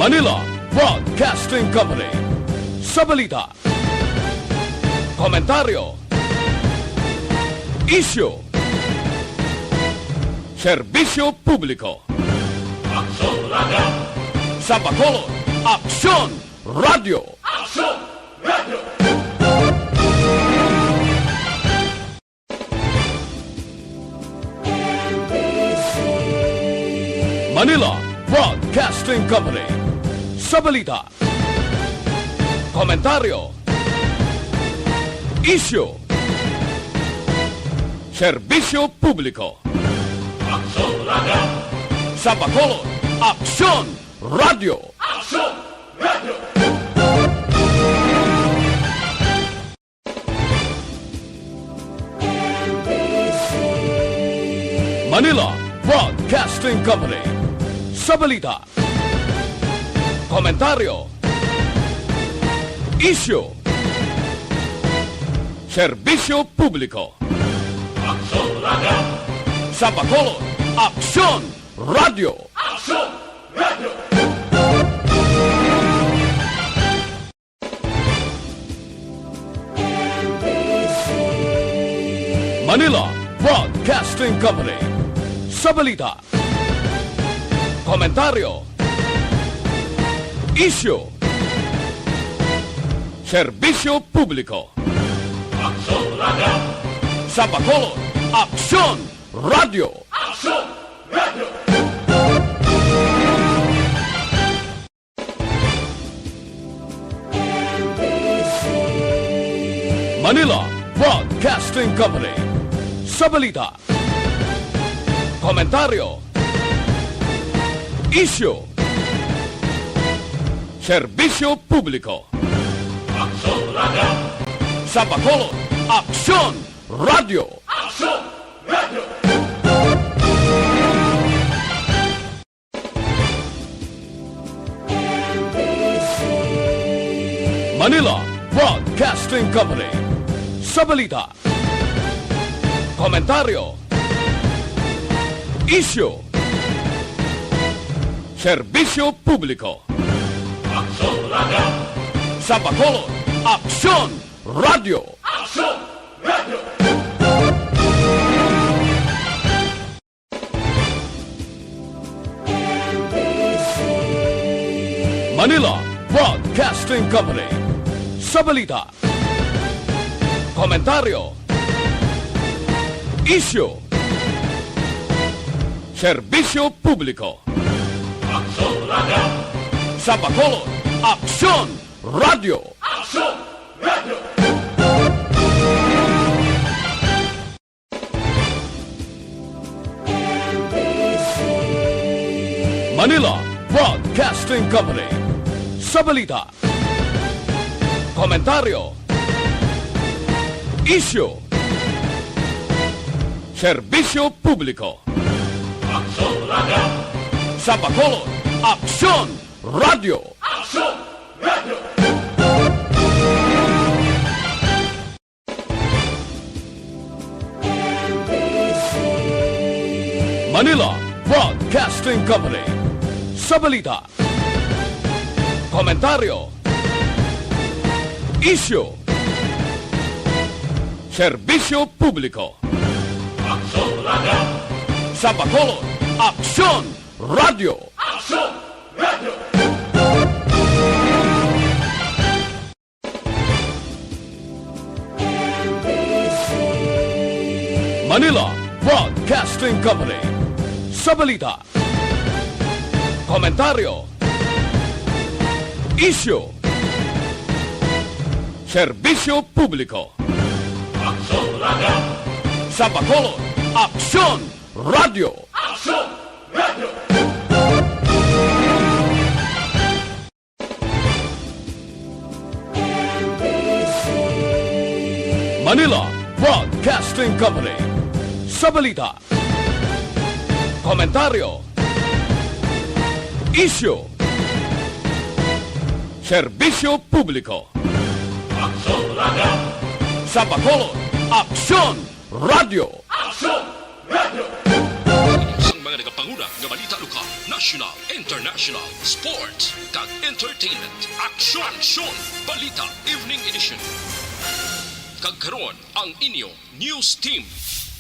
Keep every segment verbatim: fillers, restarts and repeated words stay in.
Manila Broadcasting Company. Sa balita, komentaryo, isyu, serbisyo publiko. Aksyon Radio. Sa Bacolod, Aksyon Radio. Aksyon Radio. Manila Broadcasting Company. Sa balita, komentaryo, isyu, serbisyo publiko. Aksyon Radio. Sa Bacolod, Aksyon Radio. Aksyon Radio. Manila Broadcasting Company. Sa balita, komentaryo, isyu, serbisyo publiko. Aksyon Radio. Sa Bacolod, Aksyon Radio. Aksyon Radio. Manila Broadcasting Company. Sa balita, komentaryo, isyu, serbisyo publiko. Aksyon Radio. Sa Bacolod, Aksyon Radio. Aksyon Radio. Manila Broadcasting Company. Sa balita, komentaryo, isyu, serbisyo publiko. Aksyon Radio. Sa Bacolod, Aksyon Radio. Aksyon Radio. Manila Broadcasting Company. Sa balita, komentaryo, isyu, serbisyo publiko. Aksyon Radio. Sa Bacolod, Aksyon Radio. Aksyon Radio. Manila Broadcasting Company. Sa balita, komentaryo, isyu, serbisyo publiko. Aksyon Radio. Sa Bacolod, Aksyon Radio. Aksyon Radio. Manila Broadcasting Company. Sa balita, komentaryo, isyu, serbisyo publiko. Aksyon Radio. Sa Bacolod, Aksyon Radio. Aksyon Radio. Manila Broadcasting Company. Sa balita, komentaryo, isyu, serbisyo publiko. Aksyon Radio. Sa Bacolod, Aksyon Radio. Aksyon Radio. Manila Broadcasting Company. Sa balita, komentaryo, isyu, serbisyo publiko. Aksyon Radio. Sa Bacolod, Aksyon Radio. Aksyon Radio. Manila Broadcasting Company. Sa balita, komentaryo, isyu, serbisyo publiko. Aksyon Radio. Sa Bacolod, Aksyon Radio. Aksyon Radio. Ang mga nagapanguna nga balita lokal. National, international, sports, kag entertainment. Aksyon! Aksyon! Balita Evening Edition. Kag karon, ang inyo news team.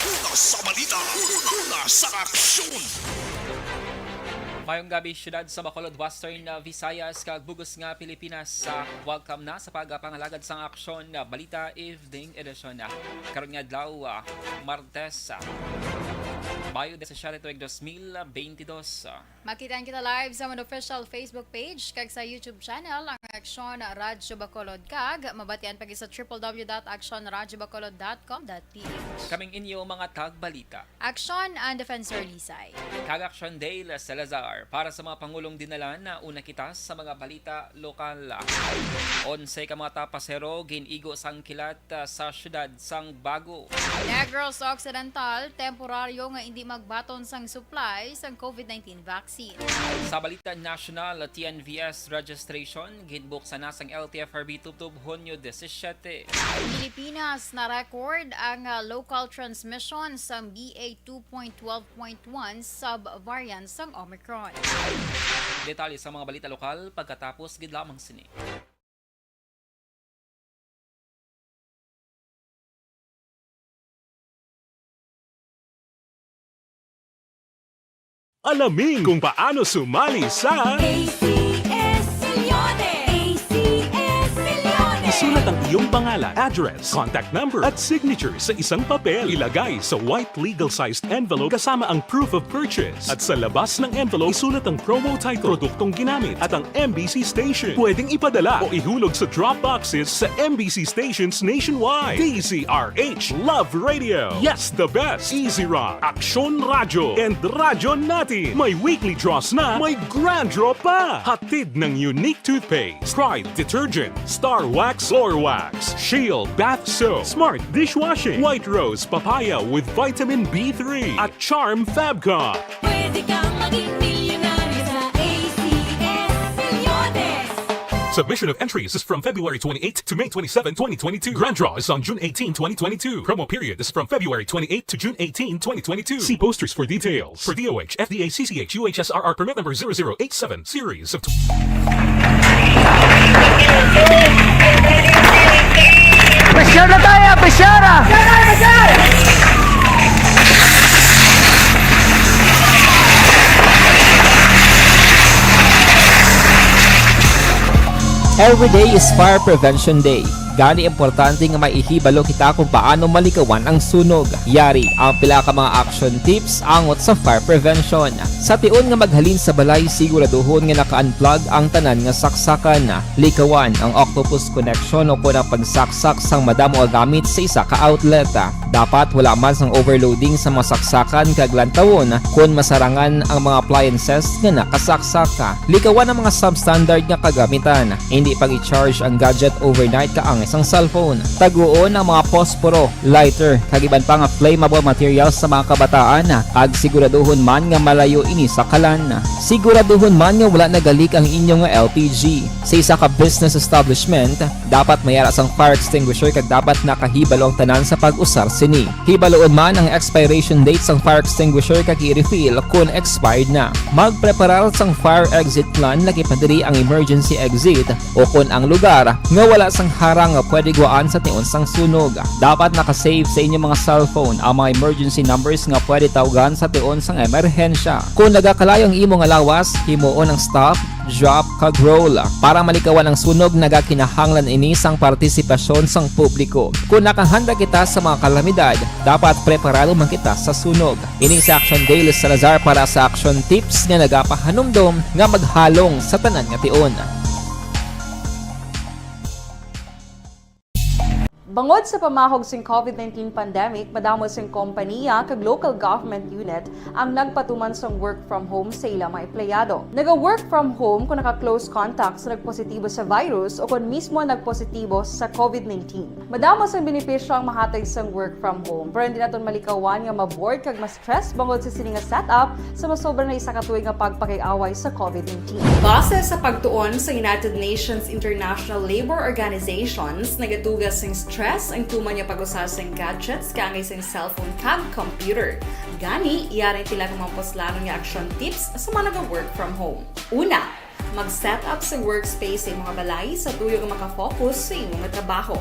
Una sa balita, una sa aksyon. Mayong gabi, siyudad sa Bacolod, Western, uh, Visayas, kag bug-os nga Pilipinas. Uh, welcome na sa pagpangalagad sang aksyon, uh, Balita Evening Edition. Uh, karon nga adlaw, uh, Martes, uh, Mayo disisiete, tuig dos mil bentidós. Uh, Makitaan kita live sa amon official Facebook page kag sa YouTube channel, ang Aksyon Radyo Bacolod, kag mabatian pa gid sa triple W dot aksyon radyo bacolod dot com dot P H. Kaming inyo mga tagbalita. Aksyon and Defensor Lisay. Kag Aksyon Dale Salazar. Para sa mga pangulong dinalan, nauna kita sa mga balita lokal. Onse ka mga tapasero gin-igo sang kilat, ah, sa siyudad sang Bago. Negros Occidental, temporaryo nga indi magbaton sang supply sang COVID nineteen vaccine. Sa balita nasyonal, T N V S registration ginbuksan na sang L T F R B tubtob Hunyo disisiete. Pilipinas, na-record ang, ah, local transmission sang B A two point twelve point one subvariant sang Omicron. Detalye sa mga balita lokal pagkatapos gid lamang sini. Alamin kung paano sumali sa A C S Millones! A C S Millones! Isulat ang iyong pangalan, address, contact number, at signature sa isang papel. Ilagay sa white legal-sized envelope kasama ang proof of purchase. At sa labas ng envelope, isulat ang promo title, produktong ginamit, at ang M B C station. Pwedeng ipadala o ihulog sa drop boxes sa M B C stations nationwide. D Z R H, Love Radio. Yes, the best. Easy Rock, Aksyon Radyo, and Radyo Natin. May weekly draws na, may grand draw pa. Hatid ng Unique Toothpaste, Pride Detergent, Star Wax Floor Wax, Shield Bath Soap, Smart Dishwashing, White Rose Papaya with Vitamin B three, at Charm Fabcon. Pwede kang maging milyonaryo sa A C S Millones. Submission of entries is from February twenty-eighth to May twenty-seven, twenty twenty-two. Grand draw is on June eighteen, twenty twenty-two. Promo period is from February twenty-eighth to June eighteen, twenty twenty-two. See posters for details. For D O H, F D A, C C H, U H S R R permit number zero zero eight seven, series of Pressure na tayo, pressure na! Every day is Fire Prevention Day. Gani, importante nga may ihibalo kita kung paano malikawan ang sunog. Yari ang pila ka mga action tips angot sa fire prevention. Sa tion nga maghalin sa balay, siguraduhon nga naka-unplug ang tanan nga saksakan. Likawan ang octopus connection o kon ang pagsaksak sang madamo nga gamit sa isa ka outlet. Dapat wala man sang overloading sa mga saksakan kag lantawon kon masarangan ang mga appliances nga nakasaksak. Likawan ang mga substandard nga kagamitan. Indi pag-i-charge ang gadget overnight kaangay sang cellphone. Taguon ang mga posporo, lighter, kag iban pa nga flammable materials sa mga kabataan, kag siguraduhon man nga malayo ini sa kalan. Siguraduhon man nga wala nagalik ang inyo nga L P G. Sa isa ka business establishment, dapat may ara sang fire extinguisher kag dapat nakahibalo ang tanan sa pag-usar sini. Hibaloon man ang expiration date sang fire extinguisher kag i-refill kon expired na. Magpreparar sang fire exit plan, lagi pa diri ang emergency exit o kon ang lugar nga wala sang harang nga pwede gwaan sa tion sang sunog. Dapat naka-save sa inyo mga cellphone ang mga emergency numbers nga pwede tawgan sa tion sang emerhensya. Kon nagakalayo ang imo nga lawas, himuon ang stop, drop, kag roll. Para malikawan ang sunog, nagakinahanglan ini sang partisipasyon sang publiko. Kon nakahanda kita sa mga kalamidad, dapat preparado man kita sa sunog. Ini si Action Dale Salazar para sa Action Tips nga nagapahanumdom nga maghalong sa tanan nga tion. Bangod sa pamahog sing COVID nineteen pandemic, madamo sing kompaniya kag local government unit ang nagpatuman sang work from home sa ila mga empleyado. Naga-work from home kon naka-close contact sa nagpositibo sa virus o kon mismo nagpositibo sa COVID nineteen. Madamo sang benepisyo ang mahatag sang work from home, pero hindi naton malikawan nga ma-bored kag ma-stress bangod sa sini nga setup sa masobra na isa ka tuig nga pagpakig-away sa COVID nineteen. Base sa pagtuon sa United Nations International Labor Organizations, nagatuga sing stress Stress ang tuman nga pag-usa sang gadgets kaangay sang cellphone kag computer. Gani, yari ang pila ka mga puslanon nga action tips sa mga naga-work from home. Una, mag-set up sa workspace sa imong balay sa tuyo nga makafocus sa imong trabaho.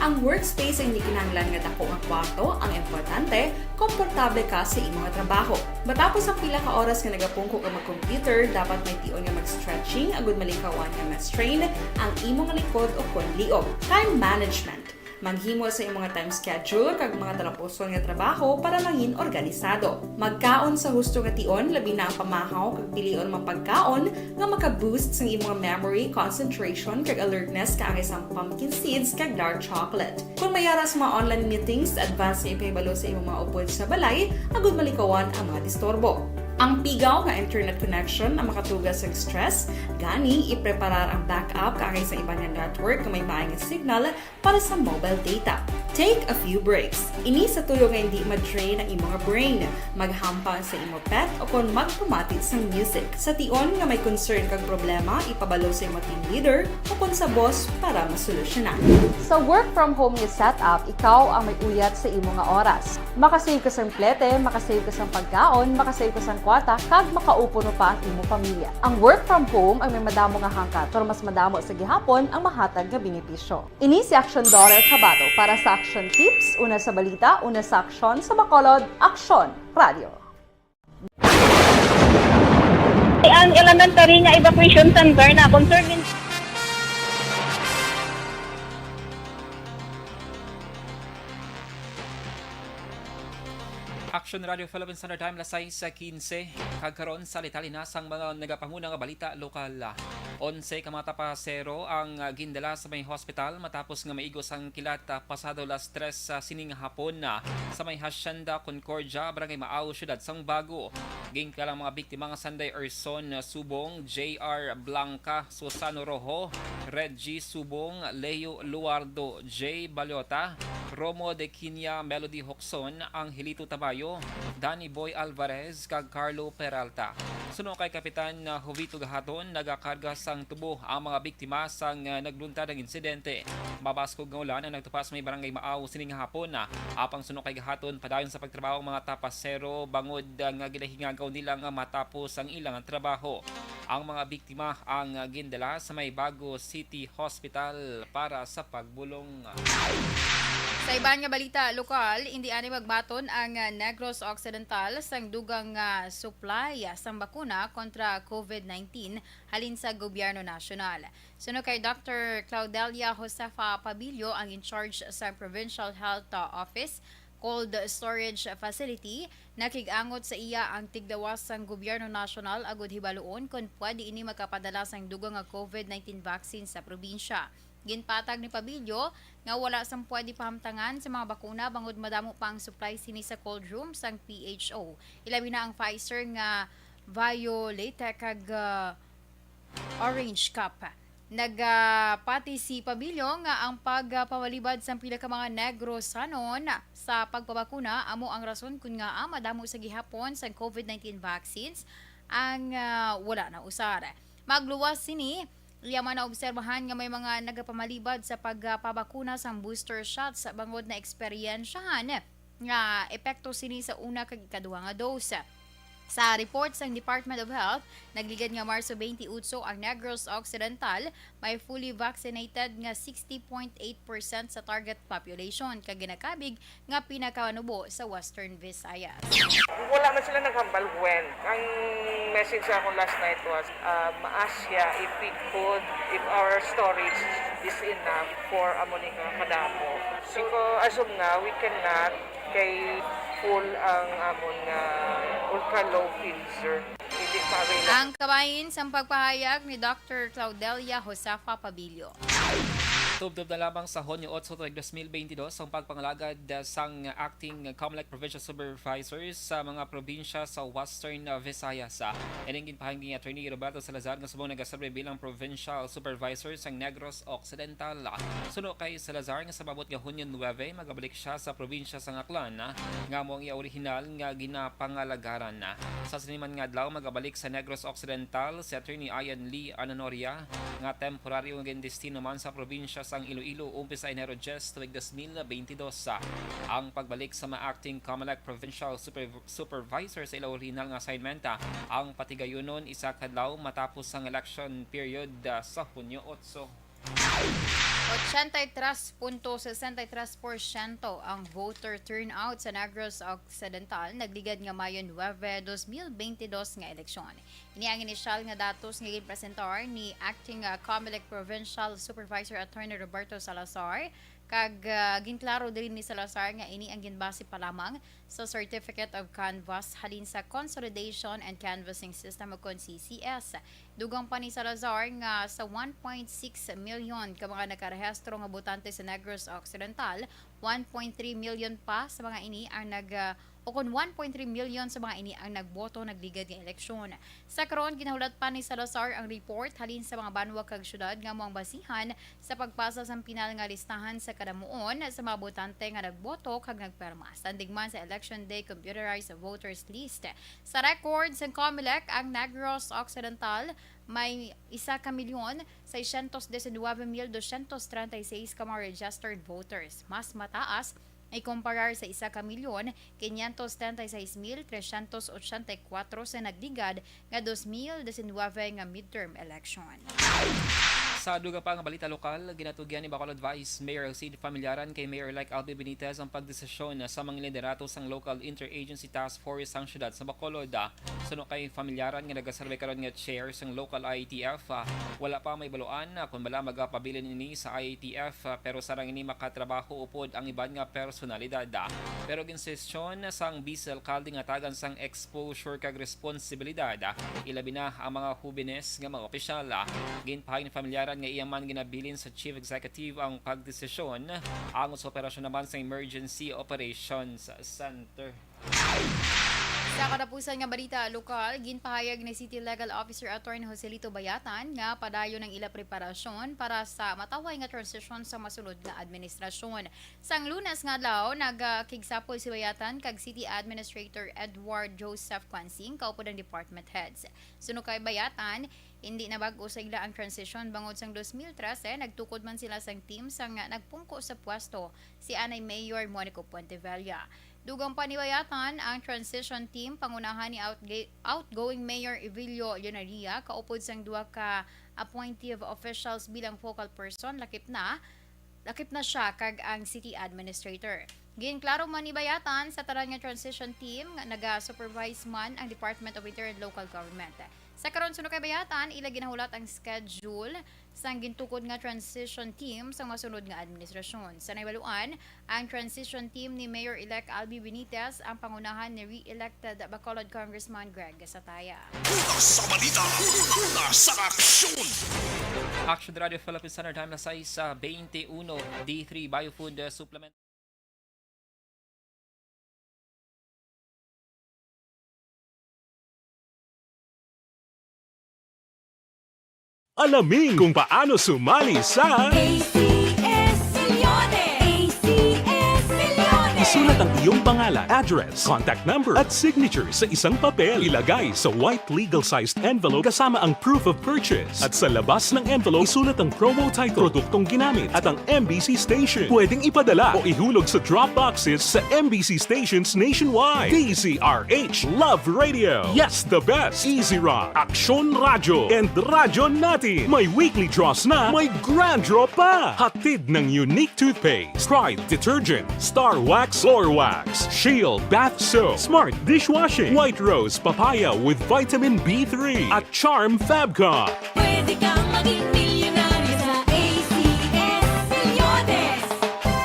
Ang workspace ay hindi kinahanglan nga dako nga kwarto, ang importante, komportable ka sa imong trabaho. Matapos ang pila ka oras nga nagapungko ka mag-computer, dapat may tion nga mag-stretching agud malikawan nga ma-strain ang imong likod o kon liog. Time management. Maghimo sa imong time schedule kag mga talapuson nga trabaho para mangin organisado. Magkaon sa husto nga tion, labi na ang pamahaw kag pilion mga pagkaon nga maka-boost sang imong memory, concentration, kag alertness kaangay sang pumpkin seeds kag dark chocolate. Kung may ara sa mga online meetings, advance nga ipahibalo sa imong mga upod sa balay agud malikawan ang mga disturbo. Ang pigaw nga internet connection ang makatuga sa stress, gani ipreparar ang backup kaangay sa iban nga network nga may maay nga signal para sa mobile data. Take a few breaks. Ini sa tuyo nga hindi ma-drain ang imong brain. Maghampang sa imo pet o kon magpamati sang music. Sa tion nga may concern kag problema, ipabalo sa imo team leader o kon sa boss para masolusyonan. Sa work from home nga setup, ikaw ang may uyat sa imo nga oras. Makasave ka sang plete, makasave ka sang pagkaon, makasave ka sang kwarta, kag makaupuno pa ang imo pamilya. Ang work from home ang may madamo nga hangkat, pero mas madamo sa gihapon ang mahatag nga benepisyo. Ini si Action Daughter Kabato para sa Action Tips, una sa balita, una sa aksyon, sa Bacolod, Aksyon Radio. Ang elementary nga evacuation center na concerned. Action Radio Philippine Standard Time, alas sais quince. Kag karon, sa detalye na sang mga nagapanguna nga balita lokal. Onse ka mga tapasero ang, ah, gindala sa may hospital matapos nga maigos ang kilat, ah, pasado alas tres sa sining hapon na sa may Hacienda Concordia, Barangay Maao, Siyudad sang Bago. Ginkalang mga biktima nga sanday Erson Subong, J R Blanca, Susano Rojo, Reggie Subong, Leo Luardo, J Baliota, Romo de Quiña, Melody Hocson, Angelito Tabayo, Danny Boy Alvarez, kag Carlo Peralta. Suno kay Kapitan, uh, Jovito Gahaton, nagakarga sang tubo ang mga biktima sang, uh, nagluntad ang insidente. Mabaskog nga ulan ang nagtupa sa may Barangay Maao sining hapon, uh, apang suno kay Gahaton, padayon sa pagtrabaho ang mga tapasero bangod, uh, nga ginahingagaw nila nga matapos ang ilang trabaho. Ang mga biktima ang gindala sa may Bago City Hospital para sa pagbulong. Sa iban nga balita lokal, indi anay magbaton ang Negros Occidental sang dugang nga supply sang bakuna kontra COVID nineteen halin sa gobyerno nasyonal. Suno kay Doctor Claudelia Josefa Pabilio, ang in charge sa Provincial Health, uh, Office, cold storage facility, nakig-angot sa iya ang tiglawas sang gobyerno nasyonal agud hibaluon kon pwede ini makapadala sang dugang nga COVID nineteen vaccine sa probinsya. Ginpatag ni Pabilio nga wala sang pwede pahamtangan sa mga bakuna bangod madamo pa ang supply sini sa cold room sang P H O, ilabi na ang Pfizer nga BioNTech kag, ah, Orange Cup. Nagapati si Pabilio nga ang pagpawalibad sang pila ka mga Negrosanon sa pagpabakuna amo ang rason kon ngaa madamo sa gihapon sang COVID nineteen vaccines ang, ah, wala nausar. Magluwas sini, iya man naobserbahan nga may mga nagapamalibad sa pagpabakuna sang booster shots bangod naeksperyensyahan nga epekto sini sa una kag ikaduha nga dose. Sa report sang Department of Health, nagligad nga Marso twenty-eight ang Negros Occidental may fully vaccinated nga sixty point eight percent sa target population, kag ginakabig nga pinakanubo sa Western Visayas. Wala man sila naghambal when. Ang message sa akon last night was, um, ask siya if we could, if our storage is enough for amo ni nga kadamo. So, as of now, we cannot kay full ang amon nga ultra low freezer. Hindi pa available. Ang kabahin sang pagpahayag ni Doctor Claudelia Josefa Pabilio. Tubtob na lamang sa Hunyo otso tuig dos mil benti dos ang pagpangalagad, ah, sang Acting Comelec Provincial Supervisors sa mga probinsya sa Western, ah, Visayas. Ah, ining ginpahayag ni Attorney Roberto Salazar nga subong nagaserbi bilang Provincial Supervisor sang Negros Occidental. Suno kay Salazar nga sa maabot nga Hunyo nuebe, magabalik siya sa probinsya sang Aklan, nga amo ang iya orihinal nga ginapangalagaran. Sa sini man nga adlaw, magabalik sa Negros Occidental si Attorney Ian Lee Ananoria, nga temporaryo nga gindestino man sa probinsya sang Iloilo, umpisa Enero diyes, tuig dos mil bentidós. Ang pagbalik sa mga acting Comelec Provincial Superv-, Supervisor sa ila orihinal nga assignment, ah, ang patigayunon isa ka adlaw matapos ang election period, ah, sa Hunyo otso. Ochenta y tres punto sesenta y tres porsyento ang voter turnout sa Negros Occidental nagligad nga Mayo nuebe, dos mil bentidós nga eleksyon. Ini ang inisyal nga datos nga ginpresentar ni Acting, ah, Comelec Provincial Supervisor Attorney Roberto Salazar, kag, ah, ginklaro diri ni Salazar nga ini ang ginbase pa lamang sa Certificate of Canvass halin sa Consolidation and Canvassing System, o kon C C S. Dugang pa ni Salazar nga sa one point six million ka mga nakarehistro nga botante sa Negros Occidental, one point three million pa sa mga ini ang nag, ah, o kon one point three million sa mga ini ang nagboto nagligad nga eleksyon. Sa karon, ginahulat pa ni Salazar ang report halin sa mga banwa kag syudad nga amo ang basihan sa pagpasa sang pinal nga listahan sa kadamuon sa mga botante nga nagboto kag nagpirma. Sandig man sa Election Day computerized voters list. Sa record sang Comelec, ang Negros Occidental may isa ka milyon, seiscientos diecinueve mil doscientos treinta y seis ka mga registered voters. Mas mataas ikumparar sa isa ka milyon, quinientos treinta y seis mil trescientos ochenta y cuatro sa nagligad nga dos mil diecinueve nga midterm election. Sa dugang pa nga balita lokal, ginatugyan ni Bacolod Vice Mayor Sid Familiaran kay Mayor-elect Albi Benitez ang pagdesisyon sa mga liderato sang Local Interagency Task Force sang siyudad sa Bacolod. Suno kay Familiaran nga nagaserbi karon nga chair sang local I A T F, ah, wala pa mahibaluan, ah, kon bala magapabilin ini sa I A T F, ah, pero sarang ini makatrabaho upod ang iban nga personalidad, ah. Pero ginsistyon sang vice alkalde nga tagan sang exposure kag responsibilidad, ah, ilabi na ang mga hubenes nga mga opisyal, ah. Ginpahayag ni Familiaran nga iya man ginabilin sa Chief Executive ang pagdesisyon angot sa operasyon naman sa Emergency Operations Center. Sa katapusan nga balita lokal, ginpahayag ni City Legal Officer Attorney Joselito Bayatan nga padayon ang ila preparasyon para sa matawhay nga transition sa masunod nga administrasyon. Sang Lunes nga adlaw, nagkigsapol si Bayatan kag City Administrator Edward Joseph Quansing kaupod ang department heads. Suno kay Bayatan, hindi na bag-o sa ila ang transition bangod sang dos mil trese, nagtukod man sila sang team sang nagpungko sa pwesto, si anay Mayor Monico Puentevella. Dugang pa ni Bayatan, ang transition team pangunahan ni outga-, outgoing Mayor Evilio Leonaria kaupod sang duha ka appointee of officials bilang focal person, lakip na, lakip na siya kag ang city administrator. Ginklaro man ni Bayatan, sa tanan nga transition team nga naga-supervise man ang Department of Interior and Local Government. Sa karon, suno kay Bayatan, ila ginahulat ang schedule sang gintukod nga transition team sa masunod nga administrasyon. Sa nahibaluan, ang transition team ni Mayor-elect Albi Benitez ang pangunahan ni re-elected Bacolod Congressman Greg Sataya. Bukas sa balita, una sa aksyon. Action Radio Philippines Standard Time na sais sa twenty-one, D three Biofood, uh, Supplement. Alamin kung paano sumali sa A C S Milyones! A C S Milyones! Isulat ang iyong pangalan, address, contact number, at signature sa isang papel. Ilagay sa white legal-sized envelope kasama ang proof of purchase. At sa labas ng envelope, isulat ang promo title, produktong ginamit, at ang M B C station. Pwedeng ipadala o ihulog sa drop boxes sa M B C stations nationwide. D Z R H, Love Radio. Yes, the best. Easy Rock, Aksyon Radyo, and Radyo Natin. May weekly draws na, may grand draw pa. Hatid ng Unique Toothpaste, Pride Detergent, Star Wax Floor Wax, Shield Bath Soap, Smart Dishwashing, White Rose Papaya with Vitamin B three, at Charm Fabcon. Pwede kang maging milyonaryo sa A C S Milyones.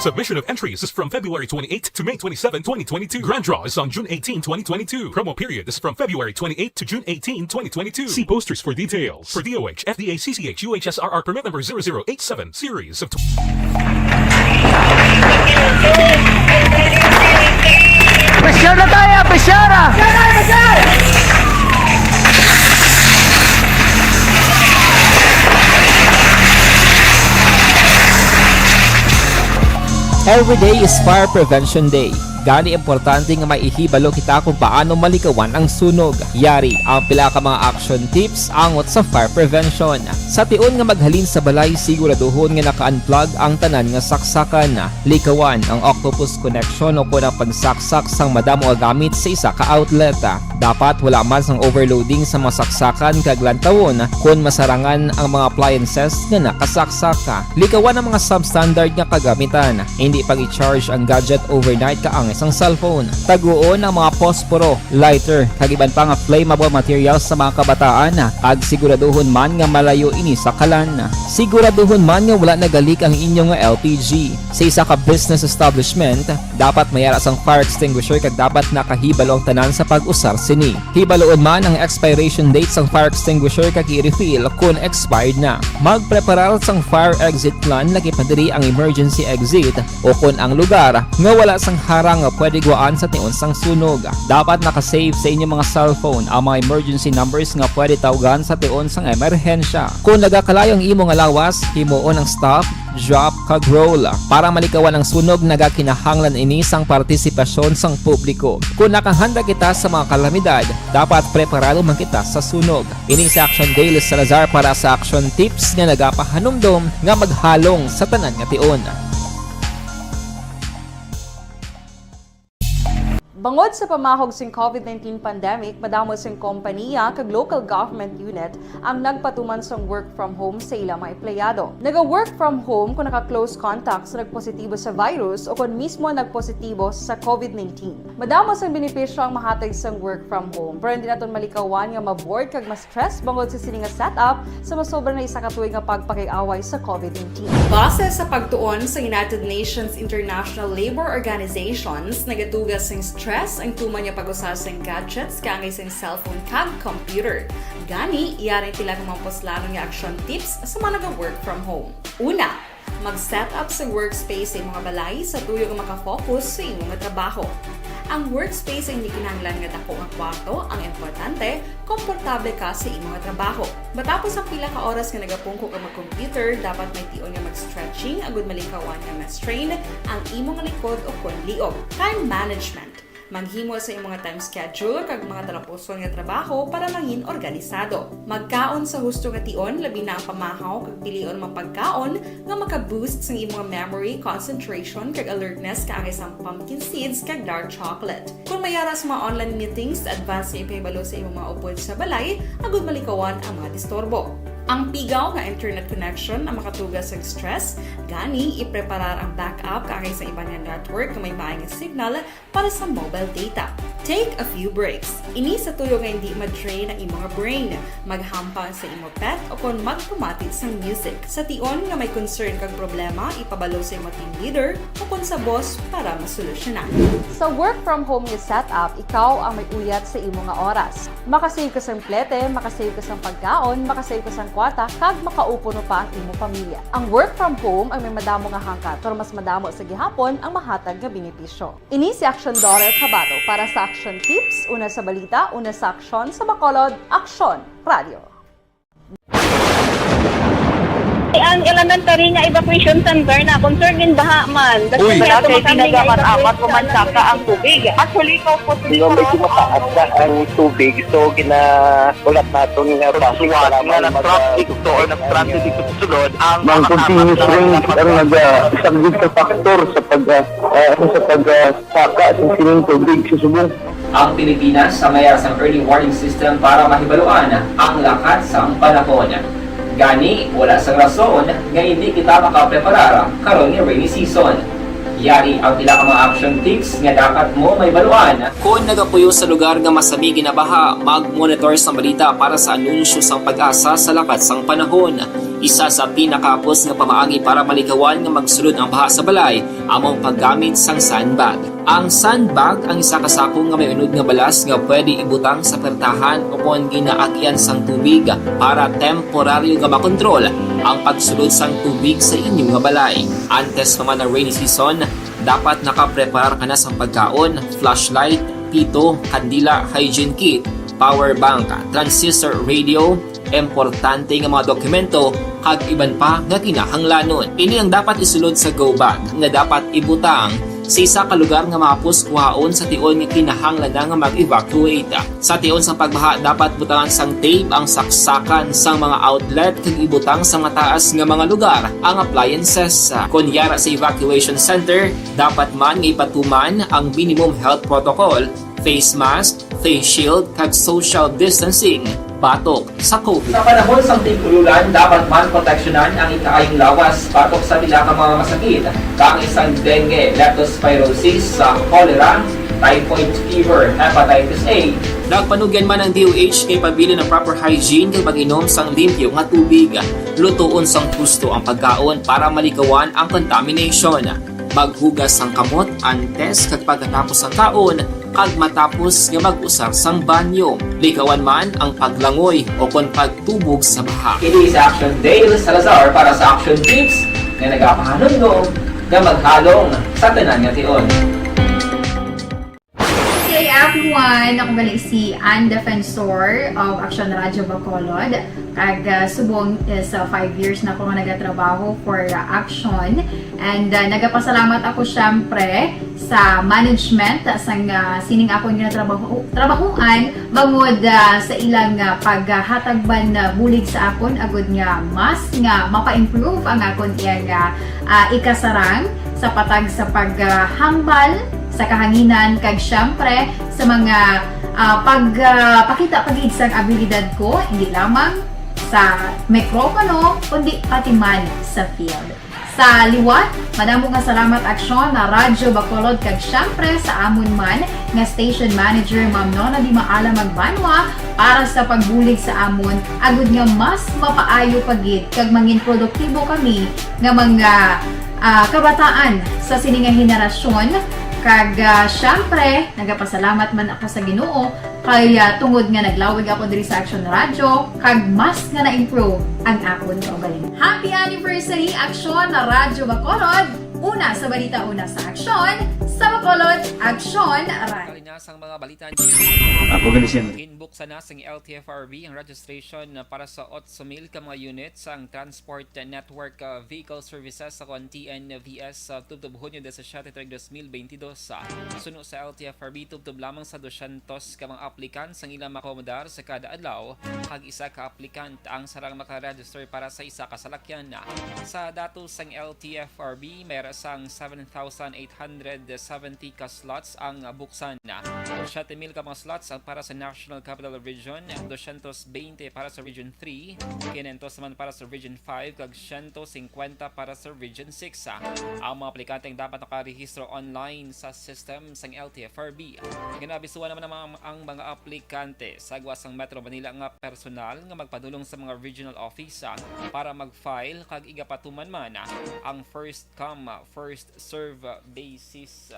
Submission of entries is from February twenty-eight to May twenty-seven, twenty twenty-two. Grand draw is on June eighteen, twenty twenty-two. Promo period is from February twenty-eighth to June eighteen, twenty twenty-two. See posters for details. For D O H, F D A, C C H, U H S R R permit number zero zero eight seven, series of tw- Pressure na tayo, pressure! Every day is Fire Prevention Day. Gani, importante nga maihibalo kita kung paano malikawan ang sunog. Yari ang pila ka mga action tips angot sa fire prevention. Sa tion nga maghalin sa balay, siguraduhon nga naka-unplug ang tanan nga saksakan. Likawan ang octopus connection o kon ang pagsaksak sang madamo nga gamit sa isa ka outlet. Dapat wala man sang overloading sa mga saksakan kag lantawon kon masarangan ang mga appliances nga nakasaksak. Likawan ang mga substandard nga kagamitan. Hindi pag-i-charge ang gadget overnight kaangay sang cellphone. Taguon ang mga posporo, lighter, kag iban pa nga flammable materials sa mga kabataan, kag siguraduhon man nga malayo ini sa kalan. Siguraduhon man nga wala nagalik ang inyo nga L P G. Sa isa ka business establishment, dapat may ara sang fire extinguisher kag dapat nakahibalo ang tanan sa pag-usar sini. Hibaluon man ang expiration date sang fire extinguisher kag i-refill kon expired na. Magpreparar sang fire exit plan, lagi pa diri ang emergency exit o kon ang lugar nga wala sang harang nga pwede guwaan sa tion sang sunog. Dapat naka-save sa inyo mga cellphone ang mga emergency numbers nga pwede tawgan sa tion sang emerhensya. Kon nagakalayo ang imo nga lawas, himuon ang stop, drop, kag roll. Para malikawan ang sunog, nagakinahanglan ini sang partisipasyon sang publiko. Kon nakahanda kita sa mga kalamidad, dapat preparado man kita sa sunog. Ini si Action Dale Salazar para sa Action Tips nga nagapahanumdom nga maghalong sa tanan nga tion. Bangod sa pamahog sing covid nineteen pandemic, madamo sing kompaniya kag local government unit ang nagpatuman sang work from home sa ila mga empleyado. Naga-work from home kung naka-close contact sa nagpositibo sa virus o kon mismo nagpositibo sa covid nineteen. Madamo sang benepisyo ang mahatag sang work from home, pero hindi naton malikawan nga ma-bored kag ma-stress bangod sa sini nga setup sa masobra na isa ka tuig nga pagpakig-away sa covid nineteen. Base sa pagtuon sa United Nations International Labour Organizations, nagatuga sing stress ang tuman nga pag-usa sing gadgets kaangay sing cellphone kag computer. Gani, yari ang pila ka mga puslanon nga action tips sa mga naga-work from home. Una, mag-set up sa workspace sa imong balay sa tuyo nga makafocus sa imo nga trabaho. Ang workspace ay hindi kinahanglan nga dako nga kwarto, ang importante, komportable ka sa imo nga trabaho. Matapos ang pila ka oras nga nagapungko ka mag-computer, dapat may tion nga mag-stretching agud malikawan nga ma-strain ang imo nga likod o kon liog. Time management. Maghimo sa imong nga time schedule kag mga talapuson nga trabaho para mangin organisado. Magkaon sa husto nga tion, labi na ang pamahaw kag pilion mga pagkaon nga maka-boost sang imong memory, concentration, kag alertness kaangay sang pumpkin seeds kag dark chocolate. Kung may ara sa mga online meetings, advance nga ipahibalo sa imong mga upod sa balay agud malikawan ang mga disturbo. Ang pigaw nga internet connection ang makatuga sa stress, gani ipreparar ang backup kaangay sa iban nga network nga may maay nga signal para sa mobile data. Take a few breaks. Ini sa tuyo nga hindi ma-drain ang imo nga brain. Maghampang sa imo pet o kon magpamati sang music. Sa tion nga may concern kag problema, ipabalo sa imo team leader o kon sa boss para masolusyonan. Sa work from home nga setup, ikaw ang may uyat sa imo nga oras. Makasave ka sang plete, makasave ka sang pagkaon, makasave ka sang kwarta, kag makaupod pa ang imo pamilya. Ang work from home ang may madamo nga hangkat, pero mas madamo sa gihapon ang mahatag nga benepisyo. Ini si Action Daughter Kabato para sa Action Tips, una sa balita, una sa aksyon, sa Bacolod, Aksyon Radio. Ang elementary nga evacuation center na concern in baha man. Uy. Wala kay tinaga man, amat ko man saka ang tubig. Actually, ikaw po, medyo mataas na ang tubig, so ginahulat naton nga bus nga nag-traffic to or nag-transit dito sa sulod ang mga continuous rain ang nag-, ah, isang big factor sa pag, ah, ah, ano, sa pag, ah, saka sa sining tubig sa subong. Ang Pilipinas sa may ara sang early warning system para mahibaluan ang lakat sang panahon. Gani, wala sang rason nga hindi kita makapreparar karon nga rainy season. Yari ang pila ka mga action tips nga dapat mo mahibaluan. Kon nagapuyo sa lugar nga masami ginabaha, mag-monitor sang balita para sa anunsyo sang PAGASA sa lakat sang panahon. Isa sa pinakahapos nga pamaagi para malikawan nga magsulod ang baha sa balay amo ang paggamit sang sandbag. Ang sandbag ang isa ka sako nga may unod nga balas nga pwede ibutang sa pertahan o kon ginaagyan sang tubig para temporaryo nga makontrol ang pagsulod sang tubig sa inyo nga balay. Antes pa man ang rainy season, dapat nakapreparar ka na sang pagkaon, flashlight, pito, kandila, hygiene kit, power bank, transistor radio, importante nga mga dokumento, kag iban pa nga kinahanglanon. Ini ang dapat isulod sa go bag nga dapat ibutang Sa isa ka lugar nga mahapos kuhaon sa tion nga kinahanglan na nga mag-evacuate. Sa tion sang pagbaha, dapat butangan sang tape ang saksakan sang mga outlet kag ibutang sa mataas nga mga lugar ang appliances. Kon yara sa evacuation center, dapat man nga ipatuman ang minimum health protocol, face mask, face shield, kag social distancing batok sa COVID. Sa panahon sang tig-ululan, dapat man proteksyonan ang ikaayong lawas batok sa pila ka mga masakit, kaangay sang dengue, leptospirosis, sa cholera, typhoid fever, hepatitis A. Nagpanugyan man ang D O H nga ipabilin ang proper hygiene kag pag-inom sang limpyo nga tubig. Lutoon sang husto ang pagkaon para maligawan ang contamination. Maghugas sang kamot antes kag pagkatapos sang kaon, kag matapos nga mag-usar sang banyo. Ligawan man ang paglangoy o kon pagtubog sa baha. Ini si Action Dale Salazar para sa Action Tips nga nagapahanumdom nga maghalong sa tanan nga tion. Hey everyone! Ako gali si Ann Defensor of Action Radio Bacolod. Kag, ah, subong is, ah, five years na ako nga nagatrabaho for, ah, Action. And, ah, nagapasalamat ako, syempre, sa management sang, ah, sining akon ginatrabaho-, trabahuan, bangod, ah, sa ilang, ah, paghatag man, ah, bulig sa akon, agud nga mas nga mapa-improve ang akon iyang, ah, ah, ikasarang sa patag sa paghambal sa kahanginan, kag syempre sa mga, ah, pag, ah, pakita pa gid sang abilidad ko, hindi lamang sa mikropono, kundi pati man sa field. Sa liwat, madamo nga salamat, Aksyon, na Radyo Bacolod, kag syempre sa amon man nga station manager, Ma'am Nona Di Maala Magbanwa, para sa pagbulig sa amon, agud nga mas mapaayo pa gid kag mangin produktibo kami nga mga, ah, kabataan sa sini nga henerasyon. Kag, ah, syempre, nagapasalamat man ako sa Ginoo kay, ah, tungod nga naglawig ako diri sa Action Radio, kag mas nga na-improve ang akon kaugalingon. Happy anniversary, Aksyon na Radyo Bacolod! Una sa balita, una sa aksyon, sa Bacolod, Aksyon Radio. Kali na sang mga balita. Ako gani siya. Ginbuksan na sang L T F R B ang registration para sa otso mil ka mga unit sang Transport Network, ah, Vehicle Services sa kon T N V S sa tubtob Hunyo disisiete tuig dos mil bentidós. Suno sa L T F R B, tubtob lamang sa dosyentos ka mga aplikant ang ila maakomodar sa kada adlaw, kag isa ka aplikant ang sarang makaregister para sa isa ka salakyan. Sa datos sang L T F R B, mayra sang seven thousand eight hundred seventy ka slots ang buksan. Siyete mil ka mga slots ang para sa National Capital Region, dosyentos beinte para sa Region three, kinyentos naman para sa Region five, kag siyento singkwenta para sa Region six. Ang mga aplikante ang dapat nakarehistro online sa system sang L T F R B. Ginaabisuhan naman ang mga, ang mga aplikante sa gwa sang Metro Manila nga personal nga magpadulong sa mga regional office, ah, para mag-file, kag igapatuman man, ah, ang first come, ah, first serve, ah, basis.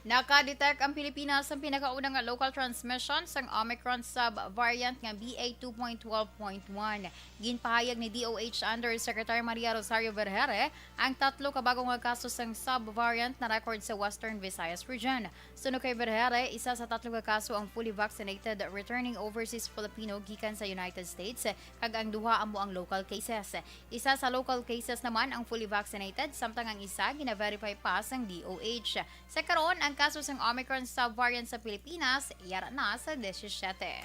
Naka-detect ang Pilipinas sang pinakauna nga local transmission sang Omicron subvariant nga B A two point twelve point one. Ginpahayag ni D O H Undersecretary Maria Rosario Vergeire ang tatlo ka bag-o nga kaso sang subvariant na record sa Western Visayas Region. Suno kay Vergeire, isa sa tatlo ka kaso ang fully vaccinated returning overseas Filipino gikan sa United States, kag ang duha amo ang local cases. Isa sa local cases naman ang fully vaccinated, samtang ang isa gina-verify pa sang D O H. Sa karon, ang kaso sang Omicron subvariant sa Pilipinas yara na sa disisiete.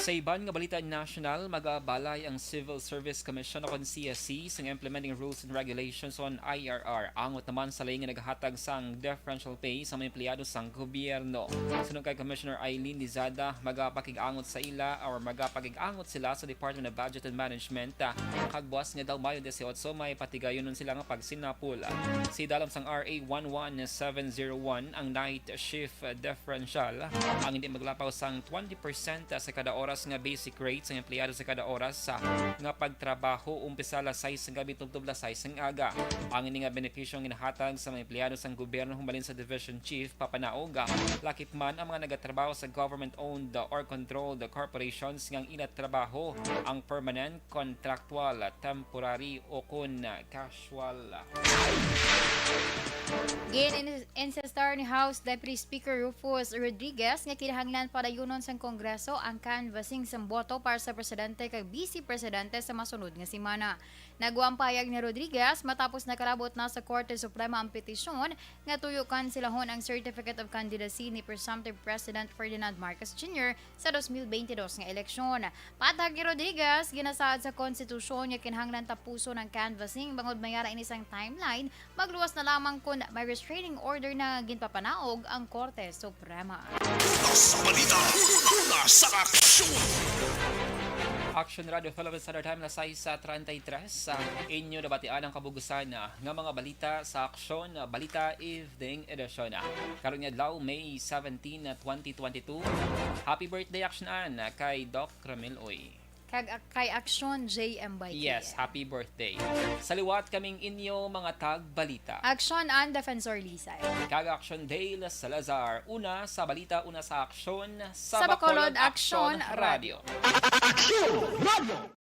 Sa iban nga balita nasyonal, magabalay ang Civil Service Commission o kon C S C sang implementing rules and regulations on I R R. Angot naman sa lain nga naghatag sang differential pay sa mga empleyado sang gobyerno. Suno kay Commissioner Eileen Lizada, magapakig-angot sa ila or magapakig-angot sila sa Department of Budget and Management, ah, kag buas nga daw Mayo dieciocho may patigayonon sila nga pagsinapol. Sa idalom sang R A one one seven zero one, ang night shift differential ang hindi maglapaw sang twenty percent sa kada oras nga basic rate sang empleyado sa kada oras, ah, nga pagtrabaho, umpisa alas sais sang gabi tubtob alas sais sang aga. Ang ini nga benepisyo ang ginahatag sa mga empleyado sang gobyerno humalin sa Division Chief papanaog, ah, lakip man ang mga nagatrabaho sa government-owned or controlled corporations nga ang ila trabaho ang permanent, contractual, temporary, o kon casual. Gin-insist Attorney House Deputy Speaker Rufus Rodriguez nga kinahanglan padayunon sang Kongreso ang canvassing sang boto para sa presidente kag vice presidente sa masunod nga semana. Nagwa ang pahayag ni Rodriguez matapos nakalabot na sa Korte Suprema ang petisyon nga tuyo kansilahon ang Certificate of Candidacy ni presumptive President Ferdinand Marcos Junior sa dos mil bentidós nga eleksyon. Patag ni Rodriguez, ginasaad sa konstitusyon nga kinahanglan tapuson ang canvassing bangod may ara ini sang timeline, magluwas na lamang kon may restraining order na ginpapanaog ang Korte Suprema. Una sa balita, una sa aksyon. Action Radio Philippines Standard Time, alas sais treinta y tres. Sa inyo nabatian ang kabugusan nga mga balita sa Aksyon Balita Evening Edition. Karon nga adlaw, May seventeen, twenty twenty-two. Happy birthday, Action Ann, kay Doc Ramil Uy. Kag kay Aksyon J M Baiki. Yes, happy birthday. Sa liwat kaming inyo mga tagbalita. Aksyon Ann Defensor Lisay. Kag Action Dale Salazar, una sa balita, una sa aksyon, Sa Bacolod, Aksyon Radio. Aksyon Radio.